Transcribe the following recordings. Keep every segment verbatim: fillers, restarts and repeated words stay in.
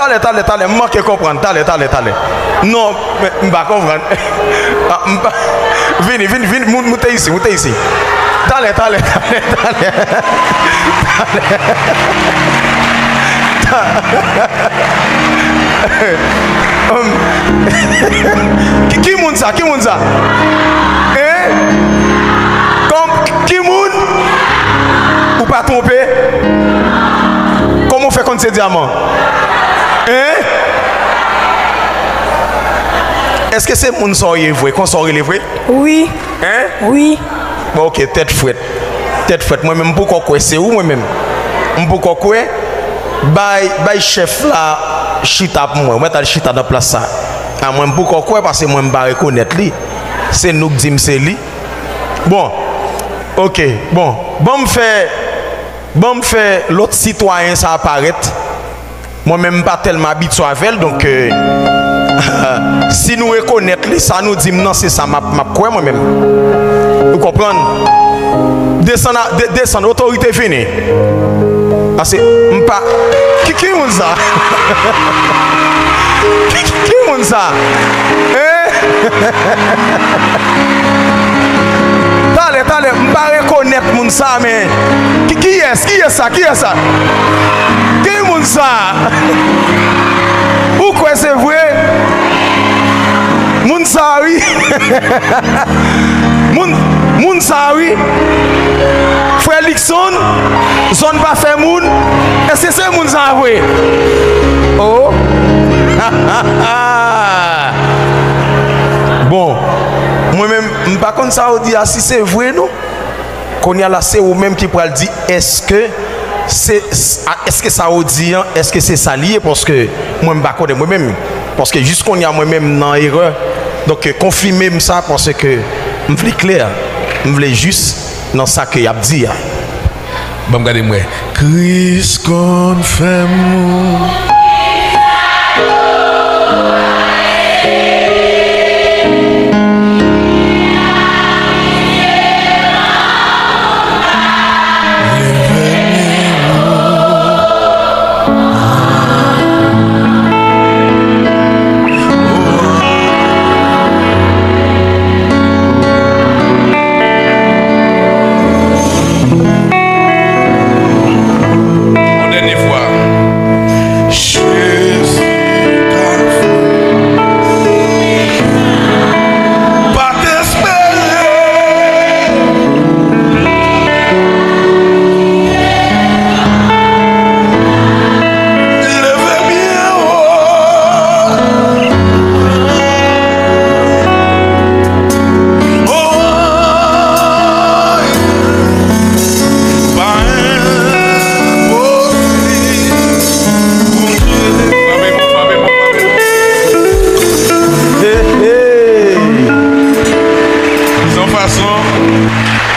Talè, talè, talè, m manke konprann. Talè, talè, talè. Non, men m pa konprann. Ah, m pa, vini, vini, vini, moun, moute isi, moute isi. Talè, talè, talè, talè. Talè. Hum. Ki, ki moun sa? Ki moun sa? Hein? Kòm, ki moun? Ou pa twonpe? Kòman w fè konn se dyaman? Hein? Èske se moun sa w ye vre? Konsa w rele vre? Wi. Hein? Wi. Bon, ok, tèt frèt. Tèt frèt. Mwen menm, m poko kwè se ou, mwen menm. M poko kwè. Bay, bay chèf la chita pou mwen. Mwen t al chita nan plas sa. A mwen, m poko kwè, paske mwen, m pa rekonèt li. Se nou k di m se li. Bon, ok, bon. Ban m fè, ban m fè lòt sitwayen sa a parèt. Mwen menm, m pa tèlman abitye avè l, donk, euh, si nou rekonèt li, sa nou di m nan, se sa m ap, m ap kwè, mwen menm. Ou konprann? Desann, a, de, desann, otorite vini. Paske m pa, ki, ki moun sa? Ki, ki, ki moun sa? Hein? Talè, talè, m pa rekonèt moun sa, men ki, kiyès, kiyès sa, kiyès sa? Ki moun sa? Ou kwè se vre? Moun sa, wi. Moun, moun sa, wi. Frè Luckson, zòn pa fè moun. Èske se moun sa vre? Oh. Bon, mwen menm, m pa konn sa w di a, si se vre, non. Kounye a la, se ou menm ki pral di, èske se, a, èske sa w di an, èske se sa li ye? Paske mwen, m pa konnen mwen menm. Paske jis kounye a, mwen menm, m nan erè. Donk, konfime m sa, paske m vle klè. M vle jis nan sa ke y ap di a. Ban m gade m wè. Kris konn fè moun. Yon dènye fwa. Jezi ka fè. Pa dezespere. Leve byen wo. Oh, pa enposib pou Dye. Frape fò, frape fò, frape fò. Hey, hey. Se yon fason,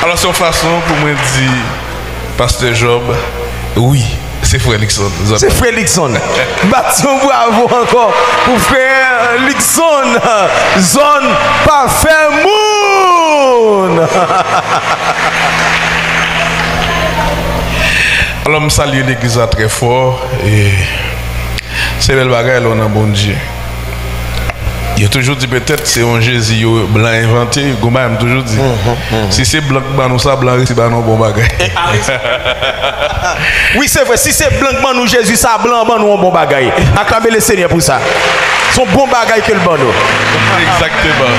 alò, se yon fason pou mwen di Pastè Job, wi, se frè Luckson. Se frè Luckson. Bat yon bravo ankò pou frè Luckson. Zòn pa fè moun. Alò, m salye legliz la trè fò. E se bèl bagay lè w nan Bondye. Yo toujou di petèt se yon Jezi yo blan envante, gon bagay m toujou di. Si se blan k ban nou sa, blan resi ban nou yon bon bagay. Wi, se vre, si se blan k ban nou Jezi sa, blan an ban nou yon bon bagay. Aklame Lesenyè pou sa. Se yon bon bagay ke l ban nou. Egzakteman.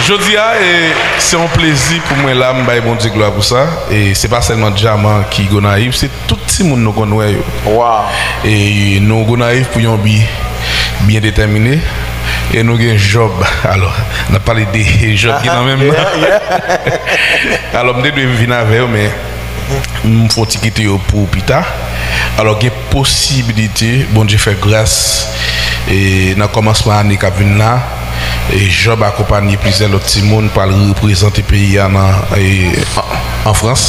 Jodi a, e, se yon plezi pou mwen la, m bay Bondye glwa pou sa. E se pa sèlman Dyaman ki Gonayiv, se tout timoun nou konn wè yo. Wow. E nou Gonayiv pou yon bi byen detèmine. E nou gen Jòb. Alò, n ap pale de Jòb ki nan menm nan. Yeah, yeah. Alò, m te dwe vin avè yo, men m fè yon ti kite yo pou pita. Alò, gen posibilite, Bondye fè gras, e nan kòmansman ane k ap vin la, e Jòb akonpanye plizyè lòt timoun pral reprezante peyi a nan, e, an, an Frans.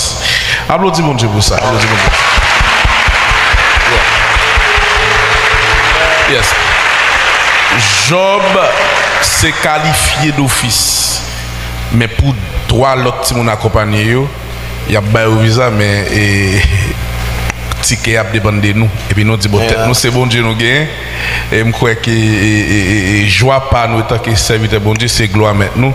Aplodi Bondye pou sa. Aplodi Bondye. Yeah. Yes. Jòb se kalifye dofis. Men pou twa lòt timoun akonpanye yo, y ap ba yo viza, men, e, si kè ap depann de nou. Epi nou di, bon, tèt nou, se Bondye nou genyen. E m kwè ke e, e, e, e, jwa pa nou antanke sèvitè Bondye, se glwa Mèt nou.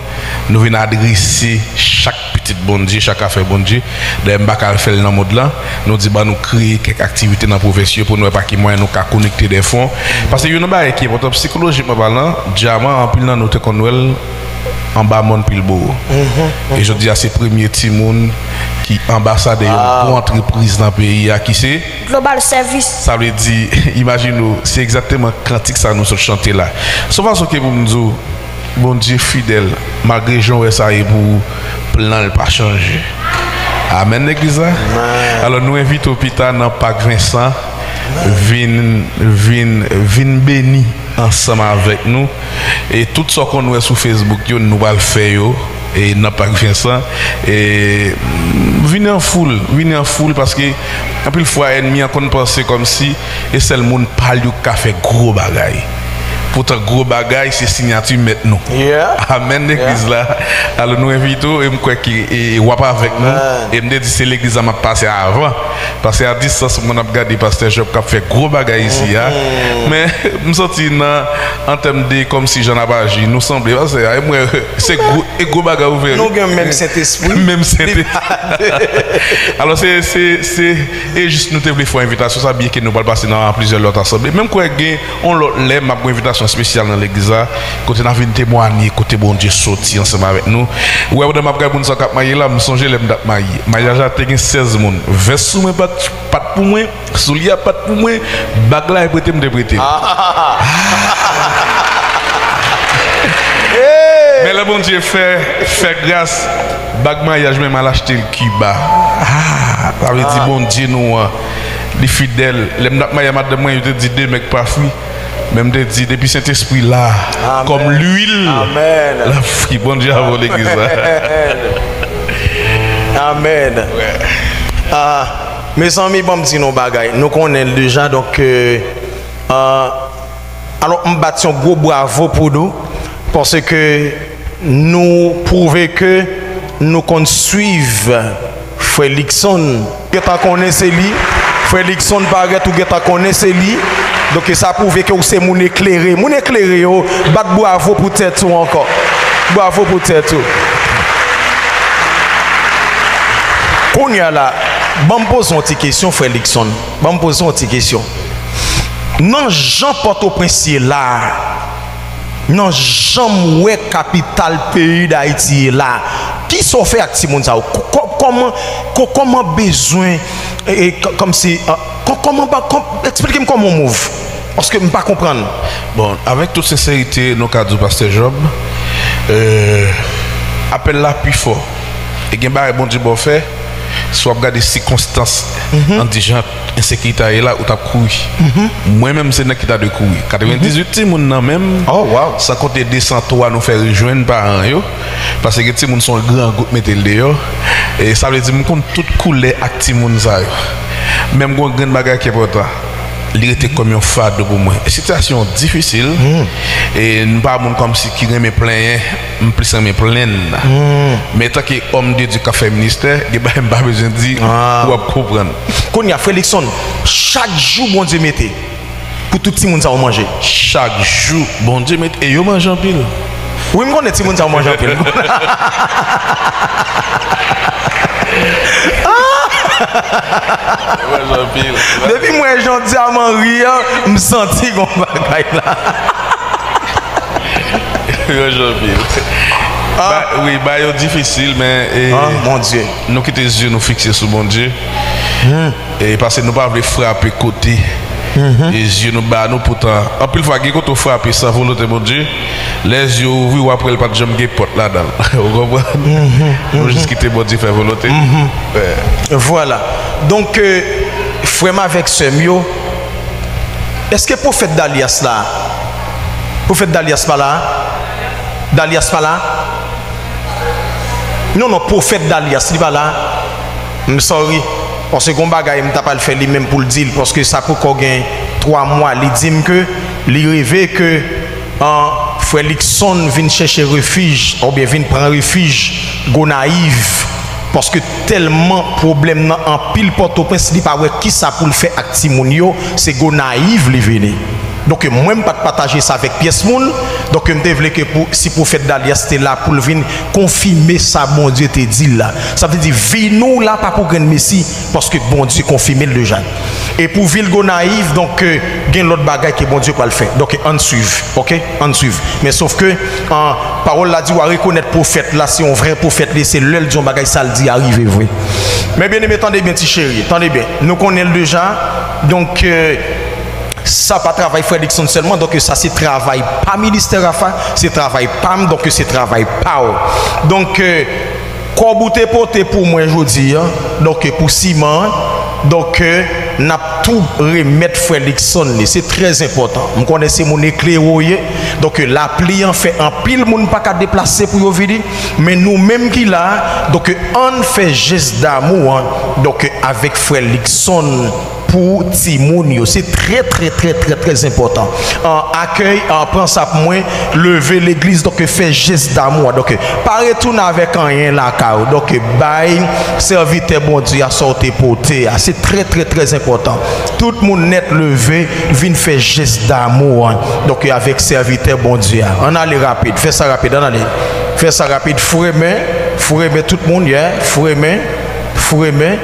Nou vin adrese chak pitit Bondye, chak afè Bondye. Dayè, m pa ka al fè l nan mond lan. Nou di, ban nou kreye kèk aktivite nan pwovens yo pou nou wè pa ki mwayen nou ka konekte de fon. Paske youn nan bagay ki enpòtan sikolojikman palan, Dyaman, anpil nan nou te konn wè l anba mòn Pilbowo. E jodi a, se premye timoun ki anbasadè yon gwo antrepriz nan peyi a, ki se Global Service. Sa vle di, imajine w, se egzakteman kantik sa nou sot chante la. Se yon fason ke pou m di w, Bondye fidèl, malgre jan w wè sa ye pou ou, plan l pa chanje. Amèn, legliz la? Alò, nou envite w pita nan Pak Vensan, vin, vin, vin beni ansanm avèk nou. E tout sa w konn wè sou Facebook yo, nou pral fè yo, e nan Pak Vensan. E vini an foul, vini an foul, paske anpil fwa, ènmi an konn panse kòmsi e sèl moun pa l yo k ka fè gwo bagay. Poutan, gwo bagay, se siyati Mèt nou. Amèn, legliz la. Alò, nou envite w, e m kwè ke, e, w ap avèk nou. E m te di, se legliz la m ap pase avan. Paske a distans, mwen ap gade Pastè Job k ap fè gwo bagay isi a. Men, m santi nan, an tèm de kòmsi jan n ap aji, nou sanble. Pastè, e mwen, se gwo, e gwo bagay ou fè. Nou gen menm Sentespri. Menm Sentespri. Alò, se, se, se, e jis nou te vle fè yon envitasyon sa, byenke nou pral pase nan plizyè lòt asanble. Men m kwè gen yon lòt lè, m ap gen yon envitasyon espesyal nan legliz la, kote n a vin temwanye kote Bondye soti ansanm avèk nou. Ou wè, pandan m ap gade moun sa k ap marye la, m sonje lè m t ap marye. Maryaj la te gen sèz moun. Vès sou mwen pa t, pa t pou mwen, soulye a pa t pou mwen, bag la e prete m te prete l. Men lè Bondye fè, fè gras, bag maryaj mwen, m al achte l Kiba. Ah, sa vle di Bondye nou an, li fidèl. Lè m t ap marye a madanm mwen, yo te di de mèg pa fri. Men m te di, depi Sentespri la, kòm lwil, l ap fri. Bondye avè w, legliz la. Amèn. Ah, mezanmi, ban m di nou yon bagay. Nou konnen l deja, donk, euh, ah, alò, m bat yon gwo bravo pou nou, paske nou pwouve ke nou konn swiv Frè Luckson. Gentan konnen se li. Frè Luckson parèt, ou gentan konnen se li. Donk, sa pwouve ke w se moun eklere. Moun eklere yo, bat bravo pou tèt ou ankò. Bravo pou tèt ou. Kounye a la, ban m poze yon ti kesyon, Frè Luckson. Ban m poze yon ti kesyon. Nan jan Pòtoprens ye la, nan jan m wè kapital peyi Dayiti ye la, kisa w fè ak timoun sa yo? Kò-, kò-, kòman, kò-, kòman bezwen, e, e, kò-, kòmsi, ah, kò-, kòman pa, kò-, eksplike m kòman w move. Paske m pa konprann. Bon, avèk tout senserite, nou ka di w, Pastè Job, euh, apèl la pi fò. E gen bagay Bondye ba w fè, si w ap gade sikonstans, an di jan ensekirite a ye la, ou t ap kouri. Mwen menm, se nan kita de kouri. Katrevendizuit timoun nan menm, san konte de san twa nou fè rejwenn paran yo, paske gen timoun se yon gran gout mete l deyò. E sa vle di, m konn tout koulè ak timoun sa yo. Men m gen yon grenn bagay ki enpòtan. Li rete kòm yon fado pou mwen. Sitiyasyon difisil. E m pa moun kòmsi ki renmen plenyen, m plis renmen plenn. Men tanke òm de Dye k ap fè ministè, gen bagay m pa bezwen di, ou ap konprann. Kounye a, Frè Luckson, chak jou Bondye mete pou tout timoun sa yo manje. Chak jou Bondye mete, e yo manje anpil. Wi, m konnen timoun sa yo manje anpil. Yo manje anpil. Depi m wè jan Dyaman ri an, m santi gon bagay la. Yo manje anpil. Ba, wi, ba yo difisil, men, e, nou kite zye nou fikse sou Bondye. E paske nou pa vle frape kote e zye nou ba nou, poutan anpil fwa gen kote w frape san volonte Bondye. Lè zye w ouvri, w ap wè l pa t janm gen pòt ladan l. Ou konprann? Nou jis kite Bondye fè volonte. Vwala. Donk, euh, frè m avèk sè m yo, èske pwofèt Dalyas la? Pwofèt Dalyas pa la? Dalyas pa la? Non, non, pwofèt Dalyas, li pa la. M sorry. Paske gon bagay m ta pral fè li menm pou l di l, paske sa poko gen twa mwa, li di m ke li reve ke, an, frè Luckson vin chèche refij, oubyen vin pran refij Gonayiv. Paske tèlman pwoblèm nan anpil Pòtoprens, li pa wè kisa pou l fè ak timoun yo, se Gonayiv li vini. Donk, mwen, m pa t pataje sa avèk pyès moun. Donk, m te vle ke pou, si pwofèt Dalias te la pou l vin konfime sa Bondye te di l la. Sa vle di, vi nou la pa pou grenn mesi, paske Bondye konfime l deja. E pou vil Gonayiv, donk, gen lòt bagay ke Bondye pral fè. Donk, ann swiv, oke? Ann swiv. Men sof ke, an, pawòl la di w a rekonèt pwofèt la, se yon vrè pwofèt li, se lè l di yon bagay, sa l di a rive vre. Men byeneme, tande byen, ti cheri, tande byen. Nou konnen l deja. Donk, sa pa travay Frè Luckson sèlman, donk sa se travay pa Ministè Rapha, se travay pa m, donk se travay pa w. Donk, kòb ou te pote pou mwen jodi a, donk pou siman an, donk n ap tou remèt Frè Luckson li, se trè enpòtan. M konnen se moun eklere w ye, donk lapli an fè anpil moun pa ka deplase pou yo vini, men nou menm ki la, donk ann fè jès damou an, donk avèk Frè Luckson pou timoun yo. Se trè, trè, trè, trè, trè enpòtan. An, akèy, an, pran sa pou mwen, leve legliz, donk fè jès damou an. Donk, pa retounen avèk anyen lakay ou. Donk, bay sèvitè Bondye a sa w te pote a. Se trè, trè, trè enpòtan. Tout moun nèt leve, vin fè jès damou an. Donk, avèk sèvitè Bondye a. Ann ale rapid, fè sa rapid, ann ale. Fè sa rapid, foure men, foure men tout moun, yeah, foure men. Foure men.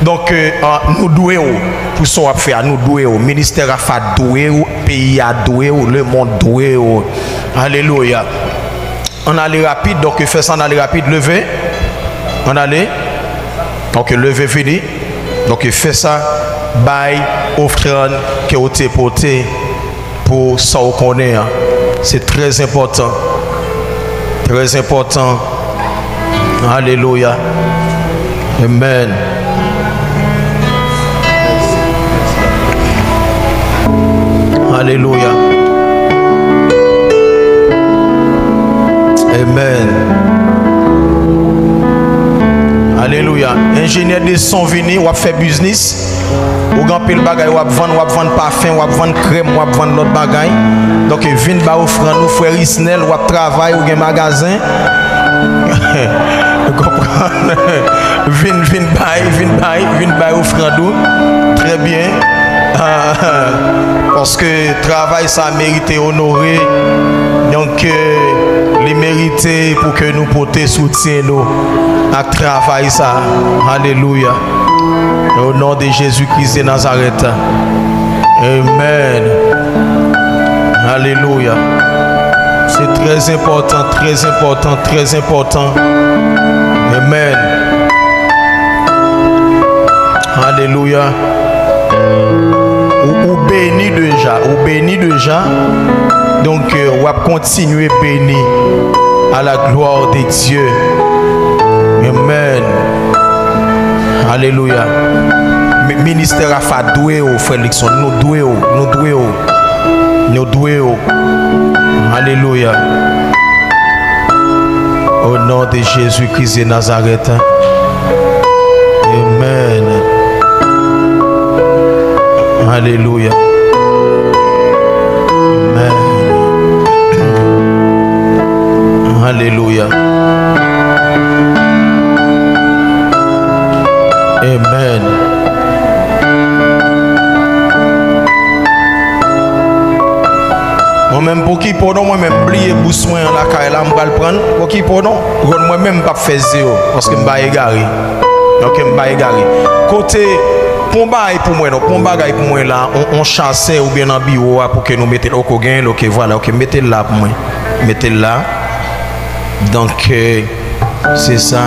Donk, e, a, nou dwe w. Pou sa w ap fè a, nou dwe w. Ministè Rapha dwe w. Peyi a dwe w. Lemonn dwe w. Alelouya. Ann ale rapid. Donk, fè sa, ann ale rapid. Leve. Ann ale. Donk, leve, vini. Donk, fè sa. Bay ofrann ke w te pote pou sa w konnen an. Se trè enpòtan. Trè enpòtan. Alelouya. Amen. Alelouya. Amen. Alelouya. Enjenyè de son vini, w ap fè biznis. Ou gen anpil bagay w ap vann, w ap vann pafen, w ap vann krèm, w ap vann lòt bagay. Donk, vin bay ofrann ou, frè Risnel, w ap travay, ou gen magazen. Ou konprann? Vin, vin bay, vin bay, vin bay ofrann ou. Trè byen. Paske travay sa merite onore. Donk, e, li merite pou ke nou pote soutyen nou ak travay sa. Alelouya. Au nom de Jésus-Christ de Nazareth. Amen. Alelouya. Se trè enpòtan, trè enpòtan, trè enpòtan. Amen. Alelouya. Ou, ou beni deja, ou beni deja. Donk, e, w ap kontinye beni. À la gloire de Dieu. Amen. Alelouya. Mi-, ministè Rapha dwe w, frè Luckson. Nou dwe w, nou dwe w. Nou dwe w. Alelouya. Au nom de Jésus-Christ de Nazareth. Amen. Alelouya. Amen. Alelouya. Amen. Mwen menm, pokipo non, mwen menm, m bliye bous mwen an lakay la, m pral pran l. Pokipo non, ronn mwen menm, m p ap fè zewo, paske m pa egare. Oke, m pa egare. Kote, pon bagay pou mwen non, pon bagay pou mwen la, on, on chasè oubyen nan biwo a pou ke nou mete l. Oke, w genyen l, oke, vwala, oke, mete l la pou mwen. Mete l la. Donk, e, Se sa.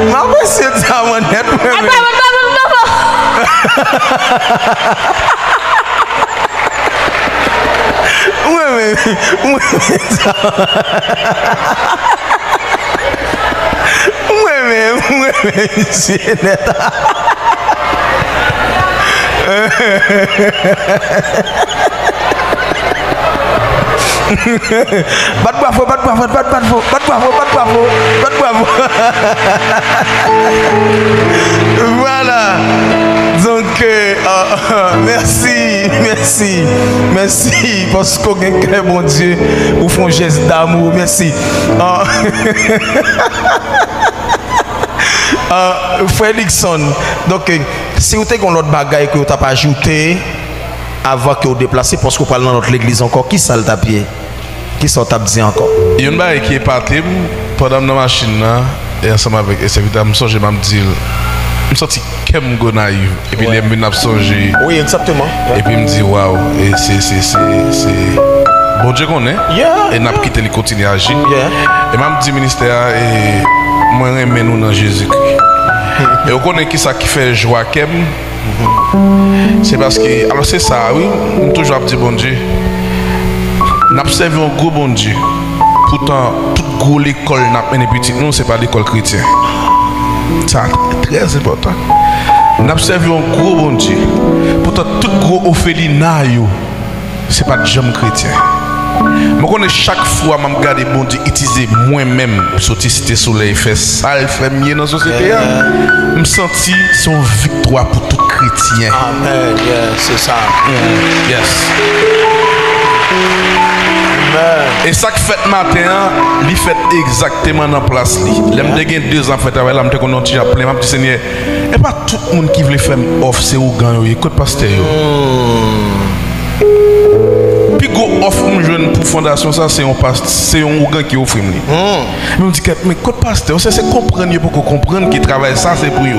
M apresye sa mwen nèt, mwen menm. Mwen menm, mwen menm sa. Mwen menm, mwen menm, misye nèt. Bat bravo, bat bravo, bat, bat bravo, bat bravo, bat bravo, bat bravo. Voilà. Donk, euh, euh, mèsi, mèsi, mèsi, paske w gen kè Bondye, ou fè yon jès damou, mèsi. Euh, euh, frè Luckson, donk, euh, si w te gen yon lòt bagay ke w t ap ajoute, avan ke w deplase, paske w pral nan lòt legliz ankò, kisa l t ap ye? Kisa w t ap di ankò? Yon bagay ki epate m, pandan m nan machin nan, e ansanm avèk e sèvitè a, m sonje m ap di l, m santi kè m Gonayiv. Epi lè m vin ap sonje, wi, egzakteman. Epi m di, waw, e se, se, se, se, Bondye konnen, e n ap kite li kontinye aji. E m ap di ministè a, e mwen renmen nou nan Jezikri. E w konnen kisa ki fè jwa kè m? Se paske, alò se sa, wi, m toujou ap di Bondye, n ap sèvi yon gwo Bondye. Poutan, tout gwo lekòl n ap mennen pitit nou, se pa lekòl kretyen. Sa trè enpòtan. N ap sèvi yon gwo Bondye. Poutan, tout gwo ofelina yo, se pa t janm kretyen. Mwen konnen chak fwa m ap gade Bondye itilize mwen menm, soti Site Solèy, fè sa l fè m ye nan sosyete a, m santi se yon viktwa pou tout kretyen. Amèn. Yes, se sa. Mm, yes. Amèn. E sa k fèt maten an, li fèt egzakteman nan plas li. Lè m te gen dezan ap fè travay la, m te konn yon ti jan plen, m ap di, Senyè, e pa tout moun ki vle fè m òf, se ougan yo ye. Kot pastè yo? Pi gwo òf m jwenn pou fondasyon sa, se yon past-, se yon ougan ki ofri m li. Men m di, kèt, men kot pastè yo? Se, se konprann yo poko konprann ke travay sa se pou yo.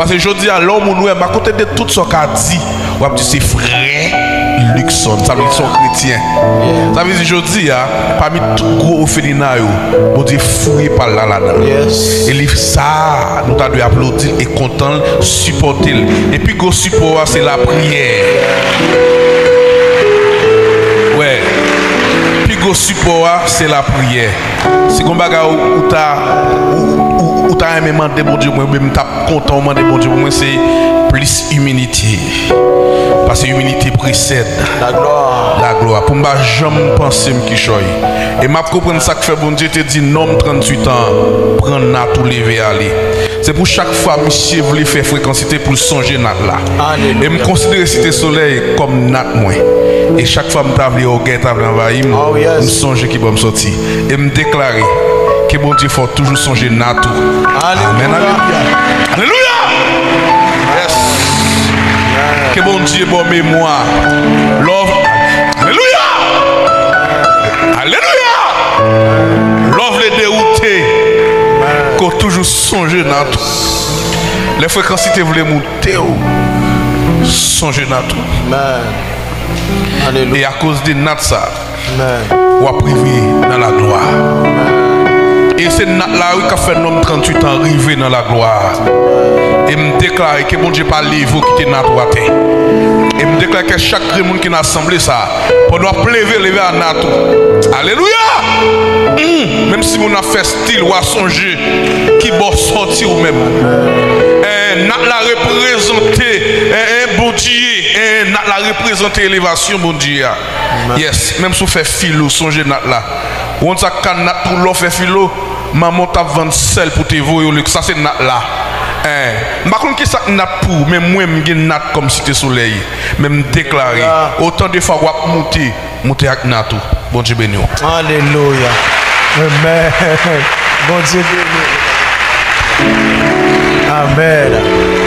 Paske jodi a, lè yon moun wè, ba kote de tout sa w ka di, w ap di se frè Luckson, sa vle di se yon kretyen. Sa vle di jodi a, pami tout gwo ofelina yo, Bondye fouye pa l la ladan l. E li sa, nou ta dwe aplodi l e kontan l, sipòte l. E pi gwo sipò a, se lapriyè. Wè, pi gwo sipò a, se lapriyè. Si gon bagay ou, ou ta, ou, ou, ou ta renmen mande Bondye pou mwen, oubyen m t ap kontan ou mande Bondye pou mwen, se plis imilite. Paske imilite presèd la glwa. Pou m pa janm panse m kichòy. E m ap konprann sa k fè Bondye te di nonm tranntuit an, pran nat ou leve ale. Se pou chak fwa misye vle fè frekansite pou l sonje nat la. E m konsidere Site Solèy kòm nat mwen. E chak fwa m ta vle ògèy ta vle anvayi m, m sonje ki bò m sòti. E m deklare ke Bondye fè w toujou sonje nat ou. Amèn, alelouya. Alelouya. Yes. Ke Bondye ba w memwa. Lè w, alelouya. Alelouya. Lè w vle dewoute, ke w toujou sonje nat ou. Lè frekansite vle moute w, sonje nat ou. Amèn. Alelouya. E akoz de nat sa, w ap rive nan laglwa. E se nat la, wi, k ap fè nonm tranntuit an rive nan laglwa. E m deklare ke Bondye pa leve w kite nat ou atè. E m deklare ke chak grenn moun ki nan asanble sa, pandan w ap leve, leve a nat ou. Alelouya! Hmm, menm si moun ap fè stil, w a sonje ki bò w sòti ou menm. Eh, nat la reprezante, eh, eh, Bondye. Eh, nat la reprezante elevasyon Bondye a. Yes, menm si w fè filo, sonje nat la. Ou konn sa k ka nat pou lè w fè filo, manman w t ap vann sèl pou te voye w, sa se nat la. Eh, m pa konn ki sa k nat pou ou, men mwen, m gen nat kòm Site Solèy. Men m deklare, otan de fwa w ap moute, moute ak nat ou. Bondye beni w. Alelouya. Amèn. Bondye beni w. Amèn.